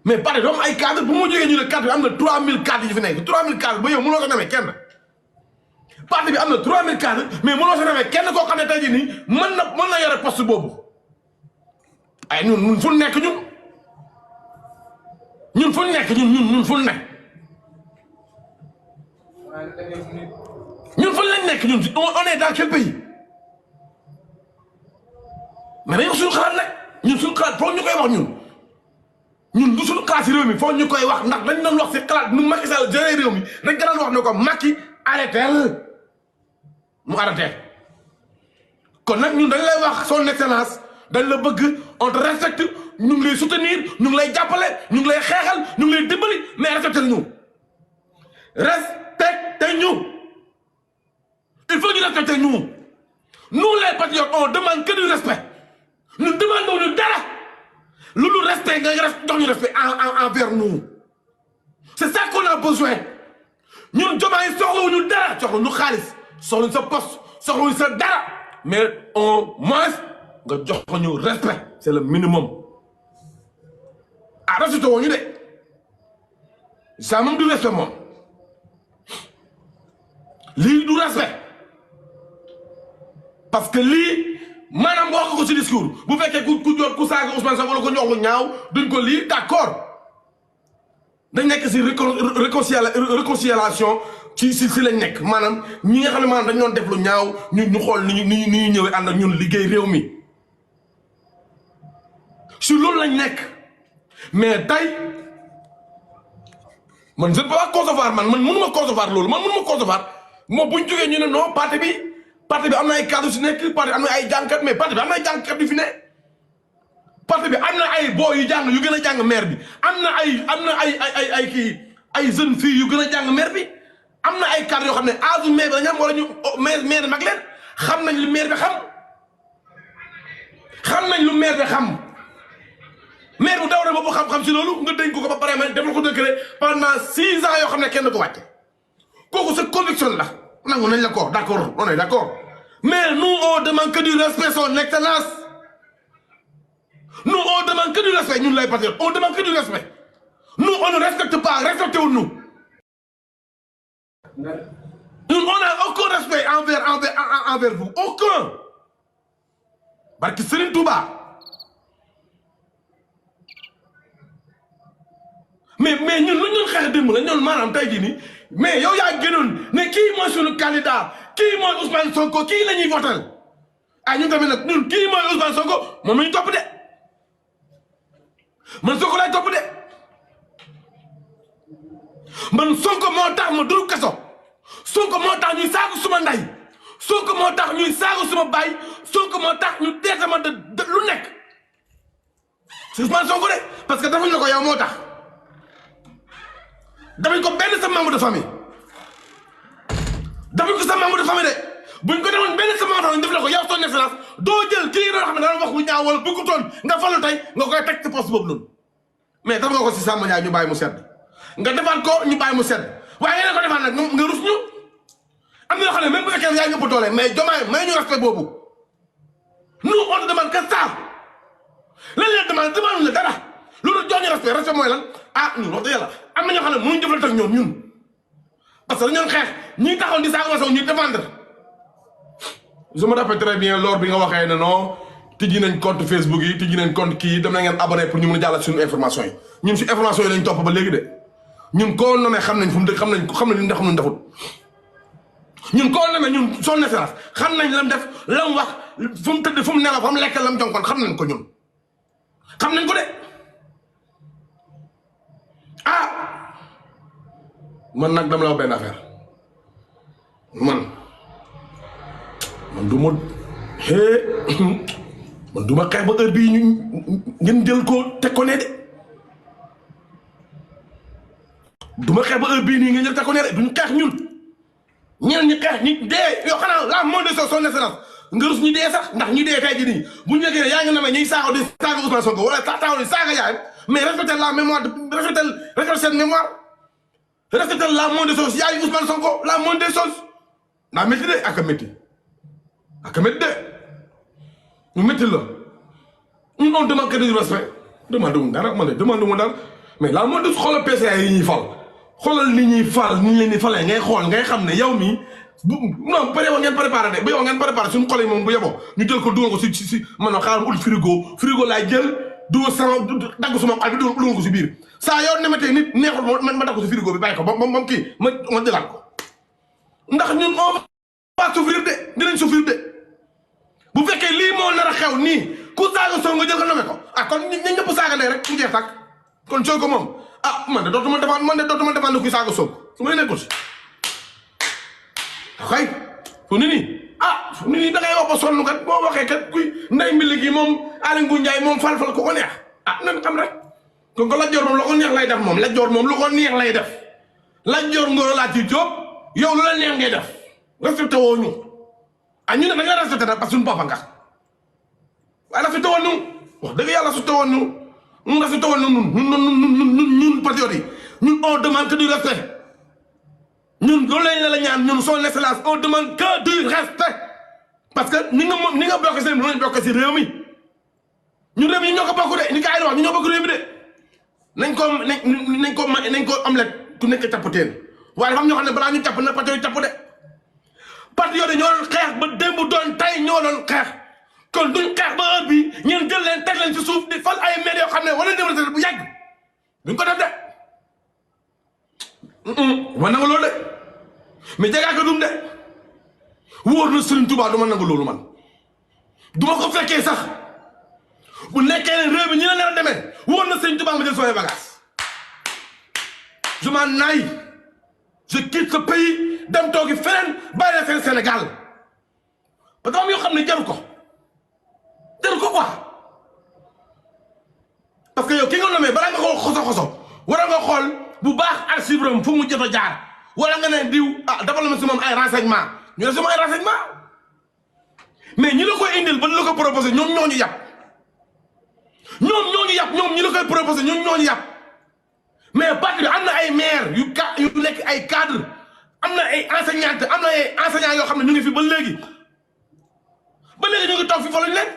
mais pare doom ay cadre bu mu jógee ñu ne cadre bi am na 3000 cadres yi fi nekk 3000 cadres ba yow mënoo ko namee kenn parti bi am na 3000 cadres mais mënoo ko namee kenn koo xam ne tey jii nii mën na yore poste boobu ay ñun fu nekk ñun fu nekk ñun fu nekk ñun fu lañ nekk ñun on est dans quel pays mais dañoo suñu xalaat nag ñun suñu xalaat foog ñu koy wax ñun du suñu xalaat si réew mi foog ñu koy wax ndax dañ doon wax si xalaat nu Macky Sall jëlee réew mi dañ ko daan wax ne ko Macky arrêté mu arrêté kon nag ñun dañ lay wax son excellence dañ la bëgg on te respecte ñu ngi lay soutenir ñu ngi lay jàppale ñu ngi lay xeexal ñu ngi lay dimbali mais respecté ñu il faut ñu respecter nous les patriotes on demande que du respect nous demandons ñu dara lu dul respect nga jox ñu respect envers nous c'est ça qu'on a besoin ñun Diomaye soxlawuñu dara soxlawuñu xaalis soxlawuñu sa poste soxlawuñu sa dara mais au moins nga jox ko ñu respect c'est le minimum ah respecté woo ñu de ça moom du respect moom lii du respect parce que lii maanaam wax ko ci discours bu fekkee ku saaga Ousmane Sonko wala ko ñox lu ñaaw duñ ko lii d'accord dañ nekk ci réconciliation ci lañ nekk maanaam ñi nga xam ne maanaam dañ doon def lu ñaaw ñu xool ni ñu ñëwee ànd ak ñun liggéey réew mi ci loolu lañ nekk mais tey man je ne peux pas concevoir man mënuma concevoir loolu man mënuma concevoir moom bu ñu jógee ñu ne non parti bi am na ay cadre si nekk parti bi am na ay jàngkat mais parti bi am na ay jàngkat yu fi ne parti bi am na ay boo yu jàng yu gën a jàng maire bi am na ay jeunes filles yu gën a jàng maire bi am na ay cadre yoo xam ne âge maire bi dañu am wala ñu maire mag leen xam nañ lu maire bi xam nañ lu maire bi xam maire bu daw na ba bu xam-xam si loolu nga dénk ko ba pare ma defal ko décret pendant 6 ans yoo xam ne kenn ko wàcce kooku sa conviction la nangu nañ la ko d'accord on est d'accord mais nous on demande que du respect son excellence nous on demande que du respect ñun lay patriote on demande que du respect nous on ne respecte pas respectez-vous nous ñun on a aucun respect envers vous aucun barki Serigne Touba mais ñun lu ñun xeex démb la ñun maanaam tey jii nii mais yow yaa gënoon ne kii mooy suñu candidat kii mooy Ousmane Sonko kii la ñuy votal ah ñun tamit nag ñun kii mooy Ousmane Sonko moom la ñu topp de man Sonko laay topp de man Sonko moo tax ma duru kaso Sonko moo tax ñuy saagu suma nday Sonko moo tax ñuy saagu suma baay Sonko moo tax ñu deetama de lu nekk c'est Ousmane Sonko de parce que defuñ la ko yow moo tax dafañ ko benn sa membre de famille dafañ ko sa membre de famille de buñ ko defoon benn sa membre de famille def la ko yow son excellence doo jël kii doon xam ne daan wax lu ñaaw wala bëggutoon nga falu tey nga koy teg ci poste boobu noonu mais def nga ko si Samba Ndiaye ñu bàyyi mu sedd nga defaat ko ñu bàyyi mu sedd waaye yéen a ko defaat nag nga rus ñu am na yoo xam ne même bu fekkee yaa ngi ëpp doole mais Diomaye may ñu respect boobu nous on demande que ça lan leen demande la dara loolu jox ñu respect mooy lan ah ñun wax dëgg yàlla am na ñoo xam ne mënuñ jëflante ak ñoom ñun parce que dañu xeex ñi taxaw di saaga Sow ñuy défendre je me rappelle très bien lors bi nga waxee ne non tijji nañ compte Facebook yi tijji nañ compte kii dem na ngeen abonné pour ñu mën a jàllale suñu information yi ñun si information yi lañ topp ba léegi de ñun koo nomee xam nañ fu mu dëkk xam nañ li mu def xam nañ defut ñun koo nomee ñun son excellence xam nañ lam def lam wax fu mu tëdd fu mu nelaw fa mu lekk lam jonkoon xam nañ ko ñun xam nañ ko de ah man nag dama la wax benn affaire man du ma man du ma xeex ba heure bii ñu ngeen jël ko teg ko ne de du ma xeex ba heure bii nii ngeen jël teg ko ne de duñu xeex ñun ñeneen ñi xeex ñi dee yoo xanaa la moo de son excellence nga rus ñi dee sax ndax ñi dee tey jii nii bu ñu nekkee yaa ngi namee ñuy saaga di saaga Ousmane Sonko wala taxaw di saaga yaayam mais respectez la mémoire respectez cette mémoire respectez la moindre des choses yaayu Ousmane Sonko la moindre des choses naa métti de ak a métti de ñu métti la on demande que du respect demande wu dara man de demande wu dara mais la moo dus xoolal PCA yi ñuy fal xoolal ni ñuy fal ni ñu leen di falee ngay xool ngay xam ne yow mii bu non ba yow ngeen préparé de ba yow ngeen préparé suñu xol yi moom bu yeboo ñu jël ko dugal ko si man xaaral ul frigo laay jël dugal sama dagg suma xol bi dugal ko si biir saa yow nemetee nit neexul ma dagg ko si frigo bi bàyyi ko moom kii ma jëlaat ko ndax ñun on va souffrir de dinañ souffrir de bu fekkee lii moo nar a xew nii ku saaga Sonko nga jël ko nome ko ah kon ñu ñëpp saaga ndey rek mu jeex tàkk kon Sonko moom ah man de dootuma defaan kuy saaga Sonko su may nekkul si xëy fu ni nii fu ni nii da ngay wax ba sonn kat boo waxee kat kuy nday mbili gi moom Aly Ngouille Ndiaye moom fal ko ko neex nan xam rek kon ko Lat Dior moom lu ko neex lay def moom Lat Dior moom lu ko neex lay def Lat Dior Ngor laa ci Jóob yow lu la neex ngay def respecté woo ñu ñu ne dañ la respecté nag parce que suñu papa nga waaye respecté woon ñu wax dëgg yàlla respecté woon ñu ñun respecté woon ñun patriotes yi ñun on demande que du respect ñun loolu lañ la ñaan ñun son excellence on demande que du respect parce que ni nga bokk si réew mi bokk si réew mi ñun réew mi ñoo ko bokk de ni gars yi wax ñu ñoo bokk réew mi de nañ ko omelette ku nekk cappateen waaye dafa am ñoo xam ne balaa ñu capp na patriote yi capp de patriote yi ñoo doon xeex ba démb doon tey ñoo doon xeex kon duñ xeex ba heure bi ñeen jël leen teg leen ci suuf di fal ay maire yoo xam ne wala démb bu yàgg duñ ko def de ma nangu loolu de mais jegaa ko dum de wóor na Serigne Touba du ma nangu loolu man du ma ko fekkee sax bu nekkee ne réew mi ñi la leen demee wóor na Serigne Touba ma jël samay bagage je m'en aille je quitte ce pays dem toogi feneen bàyyi la seen Sénégal parce que am yoo xam ne jaru ko quoi parce que yow ki nga nommé balaa nga ko xoso war nga xool bu baax archive am fu mu jot a jaar wala nga ne diw dafa la ma si moom ay renseignement ñu ne si moom ay renseignement mais ñi la koy indil ba la ko proposé ñoom ñoo ñu yàpp ñoom ñi la koy proposé ñoom ñoo ñu yàpp mais parti bi am na ay maire yu nekk ay cadre am na ay enseignante am na ay enseignants yoo xam ne ñu ngi fi ba léegi ñu ngi toog fi fa lañ leen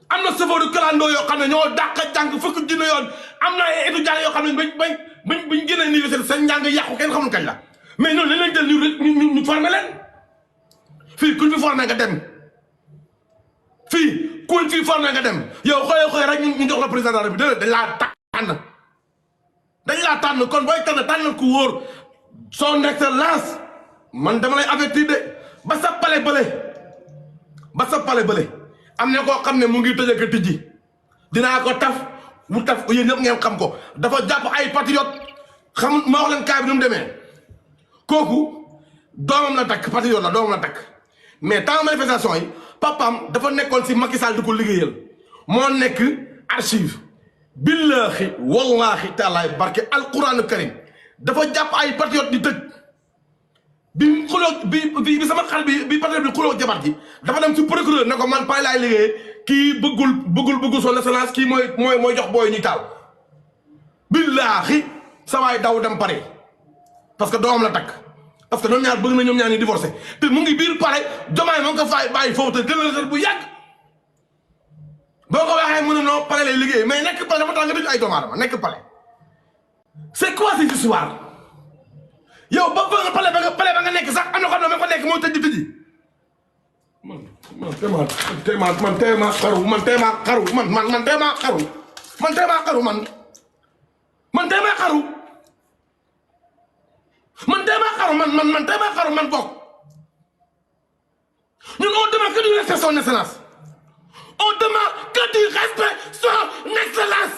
am na chauffeur de clando yoo xam ne ñoo dàq jàng fukk junne yoon am na ay étudiants yoo xam ne bañ génnee université seen njàng yàqu kenn xamul kañ la mais ñooñu dañ leen jël ñu formé leen fii kuñ fi formé nga dem fii kuñ fi formé nga dem yow xooy rek ñu jox la président de la République dañ laa tànn kon booy tànn ku wóor son excellence man dama lay avertir de ba sa pale bële am na koo xam ne mu ngi tëj ak tijji dinaa ko taf mu taf yéen ñëpp ngeen xam ko dafa jàpp ay patriote xam ma wax leen kaay bi nu mu demee kooku doomam la takk patriote la doomam la takk mais temps manifestation yi papaam dafa nekkoon si Macky Sall di ko liggéeyal moo nekk archive billahi wallahi taalaay barke alquran karim dafa jàpp ay patriote di tëj bi xuloo bi sama xar bi patriote bi xuloo jabar ji dafa dem si procureur ne ko man pay laay liggéeyee kii bëggul son excellence kii mooy jox booy ñuy taal billahi sa waay daw dem pare parce que doomam la takk parce que ñoom ñaar bëgg na ñoom ñaar ni divorcé te mu ngi biir pare jomaay moo ngi ko fay bàyyi foofu te gën bu yàgg boo ko waxee mu ne non pale lay liggéey mais nekk pale dafa tax nga dëj ay doomu aadama nekk pale c'est quoi cette histoire yow ba pale ba nga nekk sax am na xam ne ma ko nekk moo tëj man teema xaru man bokk ñun on demande que du respect son excellence on demande que du respect son excellence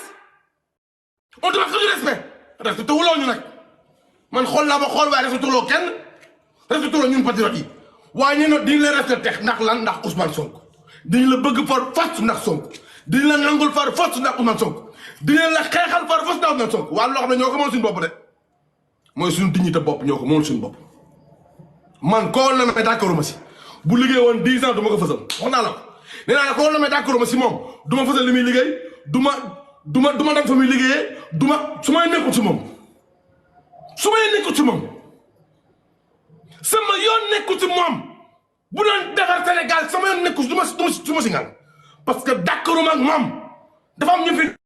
on demande que du respect respecté wuloo ñu nag man xool laa ba xool waaye respecté wuloo kenn respecté wuloo ñun patriotes yi waaye ñu ne diñ la respecté ndax lan ndax Ousmane Sonko diñ la bëgg far force ndax Sonko diñ la nangul far force ndax Ousmane Sonko diñ la xeexal far force ndax Ousmane Sonko waaye loo xam ne ñoo ko moom suñu bopp de mooy suñu dignité bopp ñoo ko moom suñu bopp man koo na ma d'accord ma si bu liggéey woon 10 ans du ma ko fësal wax naa la ko nee naa la koo na ma d'accord ma si moom du ma fësal li muy liggéey du ma dem fa muy liggéeyee su may nekkul si moom sama yoon nekkul si moom bu doon defar Sénégal sama yoon nekkul du ma si ngal parce que d'accord ma ak moom dafa am ñu fi